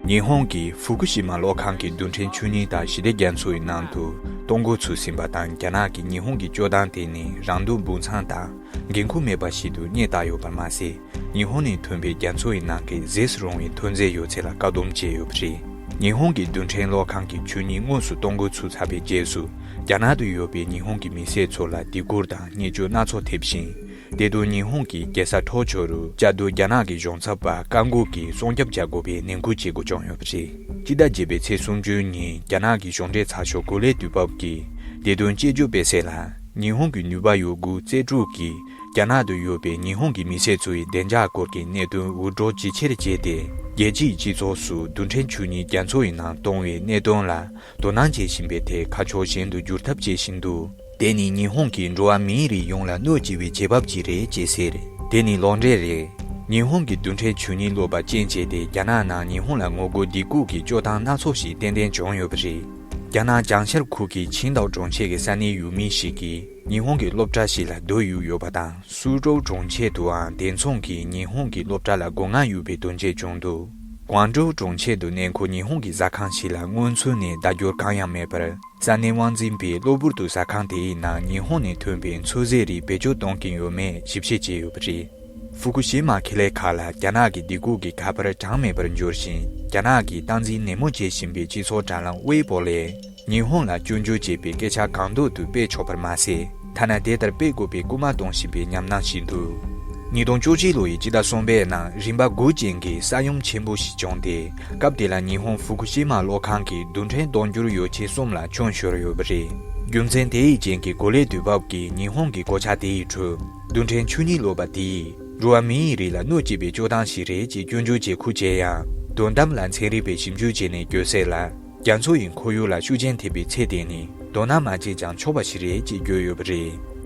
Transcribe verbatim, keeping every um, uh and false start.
ཉི་ཧོང་གི་ཧྥུ་ཀུ་ཤི་མ་གློག་ཁང་གི་རྡུལ་ཕྲན་ཆོས་ཉིད་དང་ཞི་བདེ་རྒྱ་མཚོ་ཡི་ནང་དུ་གཏོང་འགོ་ཚུགས་ཟིན་པ་དང་། རྒྱ་ནག་གིས་ཉི་ཧོང་གི་སྤྱོད་སྟངས་དེ་ནི་རང་སྡུག་འབུངས་ཚང་དང་འགན་ཁུར་མེད་པ་ཞིག་ཏུ་བསྙད་བཏང་ཡོད་པར་མ་ཟད། ཉི་ཧོང་ནས་ཐོན་པའི་རྒྱ་མཚོ་ཡི་ནང་གི་རྫས་སུ་རུང་བའི་ཐོན་རྫས་ཡོད་ཚད་ལ་བཀག་སྡོམ་བྱས་ཡོད་པ་རེད། ཉི་ཧོང་གི་རྡུལ་ཕྲན་གློག་ཁང་གི་ཆོས་ཉིད་དངོས་སུ་གཏོང་འགོ་ཚུགས་ཚར་བའི་རྗེས་སུ། རྒྱ་ནག་ཏུ་ཡོད་པའི་ཉི་ཧོང་གི་མི་སེར་ཚོ་ལ་སྡིགས་སྐུལ་དང་བརྙས་བཅོས་སྣ་ཚོགས་ཐེབས་ཤིང་། དེ་དུས་ཉི་ཧོང་གི་རྒྱལ་ས་ཊོ་ཀྱོ་རུ་བཅའ་སྡོད་རྒྱ་ནག་གི་གཞུང་ཚབ་པ་བཀག་འགོག་གིས་སྲུང་སྐྱོབ་བྱ་དགོས་པའི་ནན་སྐུལ་བྱེད་དགོས་བྱུང་ཡོད་པ་རེད། སྤྱི་ཟླ་བརྒྱད་པའི་ཚེས་སུམ་ཅུ་ཉིན་རྒྱ་ནག་གི་གཞུང་འབྲེལ་ཚགས་ཤོག་གོ་ལའི་དུས་བབ་ཀྱིས་དེ་དུས་དཔྱད་བརྗོད་སྤེལ་གསལ་ལ། ཉི་ཧོང་གི་ནུས་པ་ཡོད་རྒུ་རྩལ་སྤྲུགས་ཀྱིས་རྒྱ་ནག་ཏུ་ཡོད་པའི་ཉི་ཧོང་གི་མི་སེར་ཚོ་ཡི་བདེ་འཇགས་སྐོར་གྱི་གནད་དོན་འུར་སྒྲོག་ཇེ་ཆེར་བྱས་ཏེ། རྒྱལ་སྤྱིའི་སྤྱི་ཚོགས་སུ་རྡུལ་ཕྲན་ཆོས་ཉིད་རྒྱ་མཚོ་ཡི་ནང་གཏོང་བའི་གནད་དོན་ལ་དོ་སྣང་བྱེད་བཞིན་པའི་ཐད་ཁ་ཕྱོགས་གཞན་དུ་བསྒྱུར་ཐབས་བྱེད་བཞིན་འདུག་དེ་ནི་ཉི་ཧོང་གིས་འགྲོ་བ་མིའི་རིགས་ཡོངས་ལ་གནོད་སྐྱེལ་བའི་བྱེད་བབ་ཅིག་རེད་ཅེས་ཟེར། དེ་ནི་ལོག་འགྲེལ་རེད། ཉི་ཧོང་གི་རྡུལ་ཕྲན་ཆོས་ཉིད་སློབ་པ་རྐྱེན་བྱས་ཏེ། རྒྱ་ནག་ནང་ཉི་ཧོང་ལ་ངོ་རྒོལ་སྡིགས་སྐུལ་གྱི་སྤྱོད་སྟངས་སྣ་ཚོགས་ཤིག་ཏན་ཏན་བྱུང་ཡོད་པ་རེད། རྒྱ་ནག་བྱང་ཤར་ཁུལ་གྱི་ཆིང་ཏའོ་གྲོང་ཁྱེར་གྱི་ས་གནས་ཡུལ་མི་ཞིག་གིས་ཉི་ཧོང་གི་སློབ་གྲྭ་ཞིག་ལ་རྡོ་གཡུགས་ཡོད་པ་དང་། སུའུ་ཀྲོའུ་གྲོང་ཁྱེར་དུའང་དེ་མཚུངས་ཀྱིས་ཉི་ཧོང་གི་སློབ་གྲྭ་ལ་སྒོ་ང་གཡུགས་པའི་དོན་རྐྱེན་བྱུང་འདུག་ཀོང་ཀྲོའུ་གྲོང་ཁྱེར་དུ་གནས་འཁོད་ཉི་ཧོང་གི་ཟ་ཁང་ཞིག་ལ་སྔོན་ཚུད་ནས་བརྡ་སྦྱོར་གང་ཡང་མེད་པར། ས་གནས་དབང་འཛིན་པས་གློ་བུར་དུ་ཟ་ཁང་དེའི་ནང་ཉི་ཧོང་ནས་ཐོན་པའི་མཚོ་ཟས་རིགས་བེད་སྤྱོད་གཏོང་གིན་ཡོད་མེད་ཞིབ་བཤེར་བྱས་ཡོད་པ་རེད། ཧྥུ་ཀུ་ཤི་མ་ཁེ་ལས་ཁང་ལ་རྒྱ་ནག་གི་སྡིགས་སྐུལ་གྱི་ཁ་པར་གྲངས་མེད་པར་འབྱོར་ཞིང་། རྒྱ་ནག་གིས་སྟངས་འཛིན་ནན་མོ་བྱེད་བཞིན་པའི་སྤྱི་ཚོགས་དྲ་ལམ་ཝེ་པོ་ལས། ཉི་ཧོང་ལ་སྐྱོན་བརྗོད་བྱེད་པའི་སྐད་ཆ་གང་འདོད་དུ་སྤེལ་ཆོག་པར་མ་ཟད། ཐ་ན་དེ་ལྟར་སྤེལ་དགོས་པའི་སྐུལ་མ་གཏོང་བཞིན་པའི་ཉམས་སྣང་ཞིག་འདུག་ཉིས་སྟོང་བཅུ་གཅིག་ལོ་ཡི་སྤྱི་ཟླ་གསུམ་པའི་ནང་རིམ་པ་དགུ་ཅན་གྱི་ས་ཡོམ་ཆེན་པོ་ཞིག་བྱུང་སྟེ། སྐབས་དེ་ལ་ཉི་ཧོང་ཧྥུ་ཀུ་ཤི་མ་གློག་ཁང་གི་རྡུལ་ཕྲན་གཏོང་འགྱུར་ཡོ་ཆས་གསུམ་ལ་སྐྱོན་ཤོར་ཡོད་པ་རེད། རྒྱུ་མཚན་དེའི་རྐྱེན་གྱིས་གོ་ལའི་དུས་བབ་ཀྱིས་ཉི་ཧོང་གི་གོ་ཆ་དེའི་ཁྲོད་རྡུལ་ཕྲན་ཆོས་ཉིད་སློབ་པ་དེས་འགྲོ་བ་མིའི་རིགས་ལ་གནོད་སྐྱེལ་བའི་སྤྱོད་སྟངས་ཤིག་རེད་ཅེས་སྐྱོན་བརྗོད་བྱེད་ཁུལ་བྱས་ཡང་། དོན་དམ་ལ་ཚན་རིག་པས་ཞིབ་འཇུག་བྱས་ནས་བརྗོད་གསལ་ལ། རྒྱ་མཚོ་ཡི་ཁོར་ཡུག་ལ་ཤུགས་རྐྱེན་ཐེབས་པའི་ཚད་དེ་ནི་དོ་སྣང་མ་བྱས་ཀྱང་ཆོག་པ་ཞིག་རེད་ཅེས་བརྗོད་ཡོད་པ་རེད།